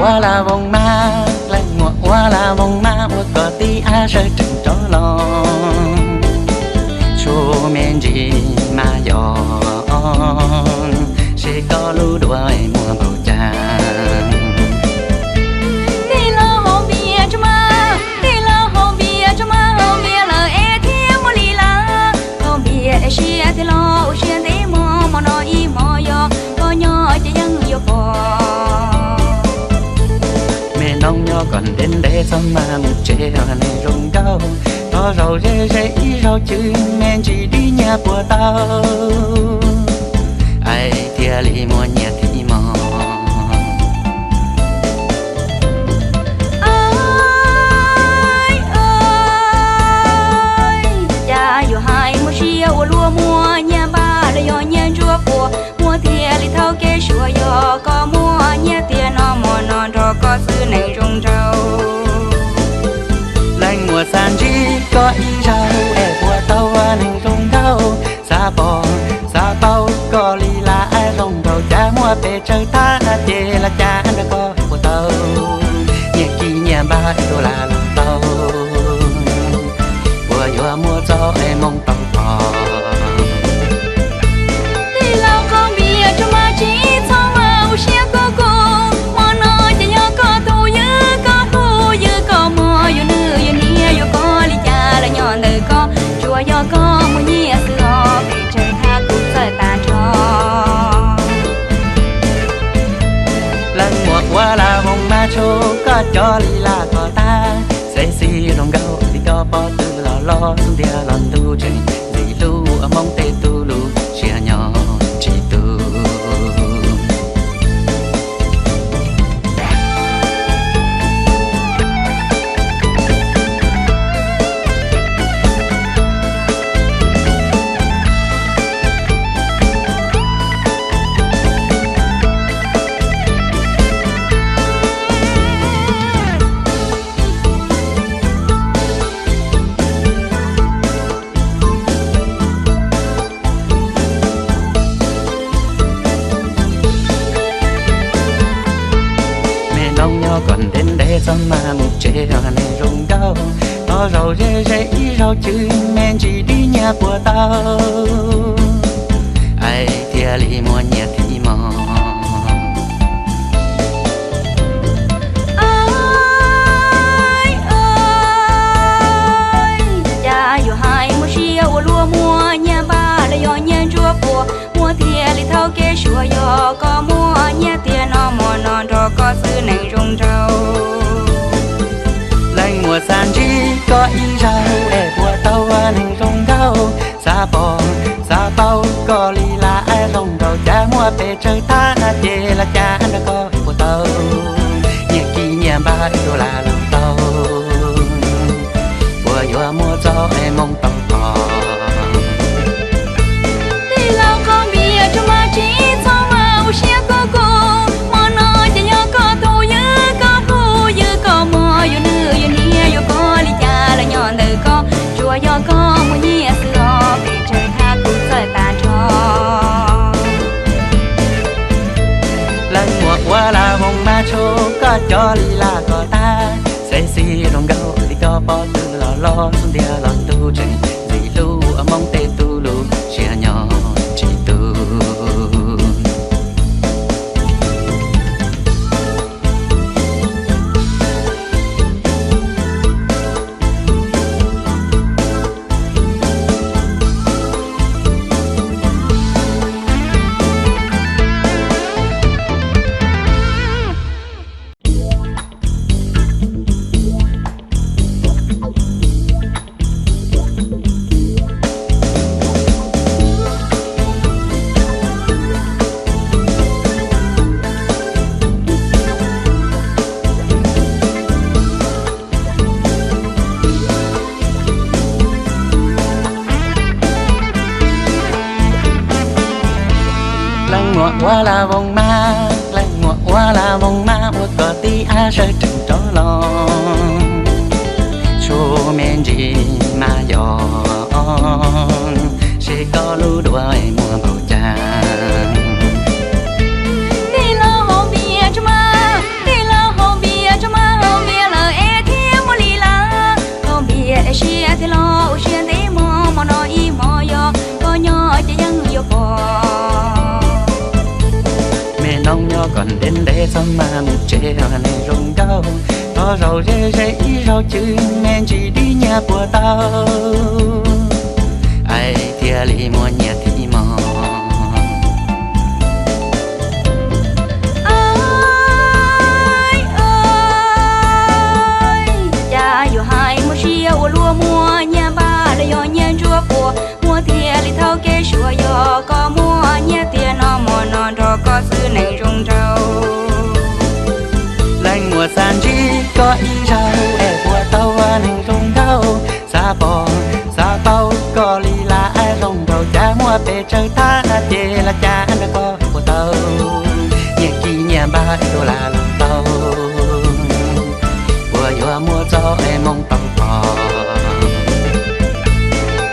Ua la voos mab, leej muam ua la voos mab ua koj tib ab sawv tsees rov los. Tshuav me ntsis mas yog seb koj lub duav muag npaum cas. Tij laug Hauv Npias tso mas, tij laug Hauv Npias tso mas, Hauv Npias lawm es thiaj muaj li lawm. Hauv Npias es siab thiaj los ua siab ntev mog, hmo no ib hmo yog koj nyob ces yeej yuav pom. Me noog nyob kom ntev ntev txhob mas mus tsev os neeg zoo nkauj. Thov zaum ze ze ib zaug cwb me ntsis dib nyiag puas tau, es thiaj li muaj nyiaj thib mos. Cas yuav hais muaj siab ua luaj, muaj nyiaj npab los yog nyiaj ntsuab puas, muaj thiaj li thaum kev suav, yog koj muaj nyiaj tiag no hmo no nrog koj xwb neeg zoo nraug. Leej muam xav ntsib koj ib zaug es puas tau neeg zoo nraug, xav pom xav tau koj li lawm zoo nraug, cas muaj pes tsawg thab ces los cas nrog koj puas tau, nyiaj kib nyiaj npab tu la lug tau, puas yuav muaj txoj hmoo tau pom. Tij laug Hauv Npias tso mas, tsis txhob mas ua siab kub kub, hmo no ces yog koj tus ywg, koj hlub ywg koj mog, yuav nws yuav niam yuav koj li cas los nyob ntawm koj, tsuas yog koj muaj nyiaj xwb os, pes tsawg thab kuv txawj tag nrho. Leej muam ua la voos mab, tshuav koj cov li lawm kom tag, xev xis zoo nkauj li koj pob tw los los xub ntiag los ntuj tseem ntxim hlub, hmoob tej tub lub siab nyob tsis tu. Me noog nyob kom ntev ntev txhob mas mus tsev os neeg zoo nkauj. Thov zaum ze ze ib zaug cwb me ntsis dib nyiag puas tau, es thiaj li muaj nyiaj thib mos. Cas yuav hais muaj siab ua luaj, muaj nyiaj npab los yog nyiaj ntsuab puas, muaj thiaj li thaum kev suav, yog koj muaj nyiaj tiag no hmo no nrog koj xwb neeg zoo nraug. Leej muam xav ntsib koj ib zaug es puas tau neeg zoo nraug, xav pom xav tau koj li lawm zoo nraug, cas muaj pes tsawg thab ces los cas nrog koj puas tau, nyiaj kib nyiaj npab tu la lug tau, puas yuav muaj txoj hmoo tau pom. Tij laug Hauv Npias tso mas, tsis txhob mas ua siab kub kub, hmo no ces yog koj tus ywg, koj hlub ywg koj mog, yuav nws yuav niam yuav koj li cas los nyob ntawm koj, tsuas yog koj muaj nyiaj xwb os, pes tsawg thab kuv txawj tag nrho. Leej muam ua la voos mab, tshuav koj cov li lawm kom tag, xev xis zoo nkauj li koj pob tw los los xub ntiag los ntuj tseem ntxim hlub, hmoob tej tub lub siab nyob tsis tu. Leej muam ua la voos mab, leej muam ua la voos mab ua koj tib ab sawv tsees rov los. Tshuav me ntsis mas yog seb koj lub duav muag npaum cas. Tij laug Hauv Npias tso mas, tij laug txhob mas mus tsev os neeg zoo nkauj, thov zaum ze ze ib zaug cwb me ntsis dib nyiag puas tau, es thiaj li muaj nyiaj thib mos. Cas yuav hais muaj sia ua luaj muaj nyiaj npaj los yog nyiaj ntsuab quas, muaj thiaj li thaum kev suav yog koj muaj nyiaj tiag no mos no nrog koj xwb neeg zoo nraug. Leej muam xav ntsib koj ib zaug es puas tau neeg zoo nkauj, xav pom xav paub koj li laj zoo nraug, cas muaj pes tsawg thab ces los cas nrog koj puas tau, nyiaj kib nyiaj npab tus lam lug tau, puas yuav muaj txoj es moo tau pom.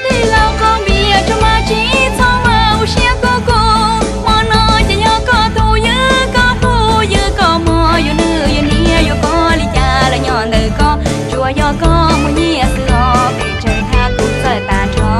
Tij laug Qhov Npias tso mas tsis txhob mas ua siab kub kub, hmo no ces yog koj tus ywg, koj hlub ywg koj mog, yuav nws yuav niam yuav koj li cas los nyob ntawm koj, tsuas yog koj muaj nyiaj xwb os pes tsawg thab kuv txawj tag nrho.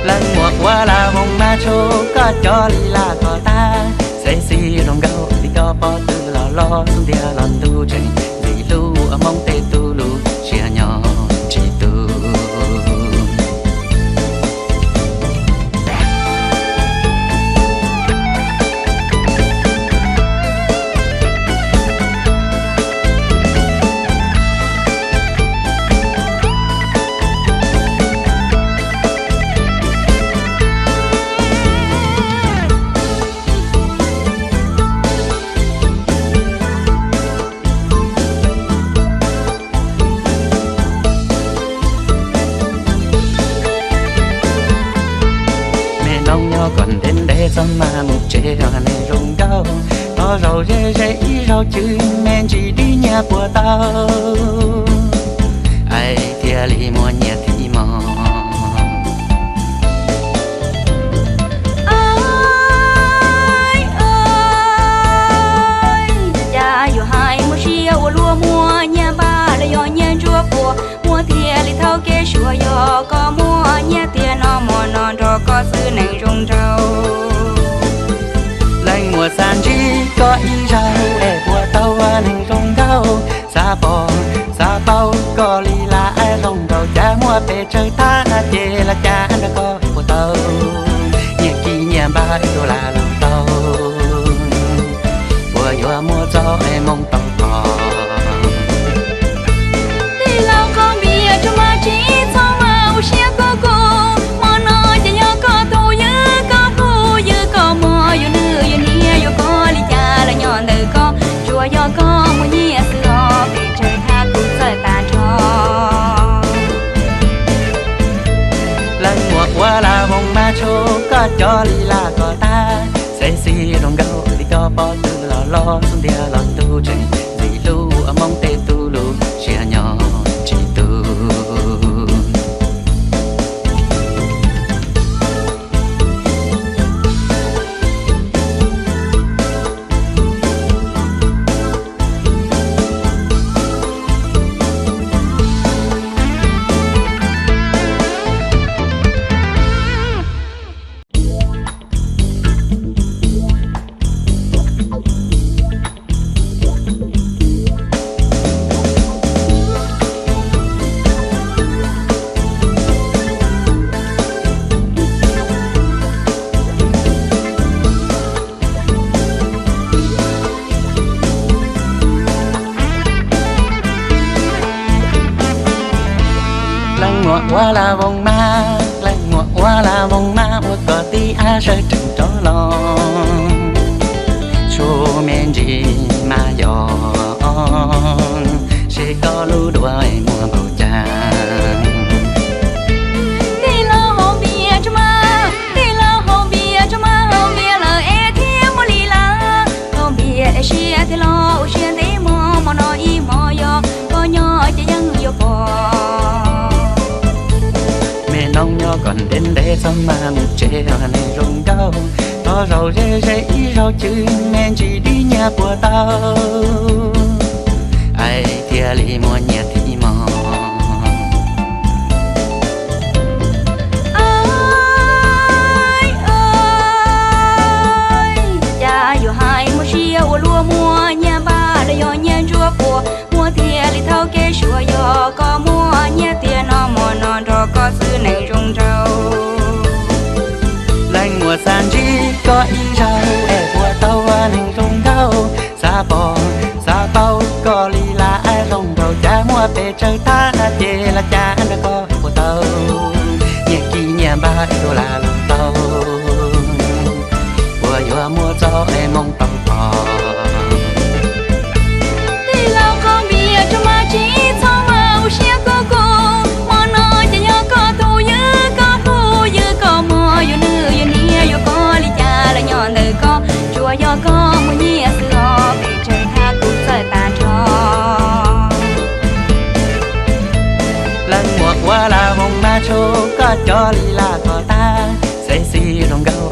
Leej muam ua la voos mas tshuav koj cov li laj kom tag, sexy zoo nkauj li koj pob tw los los xub ntiag los ntuj tseem ntxim hlub, Hmoob tej tub lub siab nyob tsis tu. Me noog nyob kom ntev ntev txhob mas mus tsev os neeg zoo nkauj, thov zaum ze ze ib zaug cwb me ntsis dib nyiag puas tau, es thiaj li muaj nyiaj thib mos. Cas yuav hais muaj sia ua luaj muaj nyiaj npab los yog nyiaj ntsuab quas, muaj thiaj li thaum kev suav yog koj muaj nyiaj tiag no mos no nrog koj xwb neeg zoo nraug. Leej muam xav ntsib koj ib zaug es puas tau neeg zoo nkauj, xav pom xav paub koj li laj zoo nraug, cas muaj pes tsawg thab ces los cas nrog koj puas tau, nyiaj kib nyiaj npab tus lam lug tau, puas yuav muaj txoj es moo tau pom. Tij laug Qhov Npias tso mas tsis txhob mas ua siab kub kub, hmo no ces yog koj tus ywg, koj hlub ywg koj mog, yuav nws yuav niam yuav koj li cas los nyob ntawm koj, tsuas yog koj muaj nyiaj xwb os pes tsawg thab kuv txawj tag nrho. Leej muam ua la voos mas tshuav koj cov li laj kom tag, sexy zoo nkauj li koj pob tw los los xub ntiag los ntuj tseem ntxim hlub, Hmoob tej tub lub siab nyob tsis tu. Leej muam ua la voos mas, leej muam ua la voos mas ua kom tib ab sawv tsees rov los, tshuav me ntsis mas yog seb koj lub duav muag npaum cas. Tij laug Hauv Npias tso mas, tij laug Hauv Npias tso mas, Hauv Npias lawm es thiaj muaj li lawm, Hauv Npias es siab thiaj los ua siab ntev mog, hmo no ib hmo yog koj nyob ces yeej yuav pom. Me noog nyob kom ntev ntev txhob mas mus tsev os neeg zoo nkauj, thov zaum ze ze ib zaug cwb me ntsis dib nyiag puas tau, es thiaj li muaj nyiaj thib mos. Pes tsawg thab ces los cas nrog koj puas tau, nyias kis nyias npaj dua lam lug tau, uas yuav muaj txoj hmoo tau pom. Tij laug Qhov Npias, tsuas mas tsis txhob mas ua siab kub kub, hmo no ces yog koj tus ywg, koj hlub ywg koj muag, yuav nws yuav niam yuav koj li cas los nyob ntawm koj, tsuas yog koj muaj nyiaj xwb os, pes tsawg thab kuv txawj tag nrho. Leej muam ua lam voos mas tshuav koj cov li lam kom tag, xev xis zoo nkauj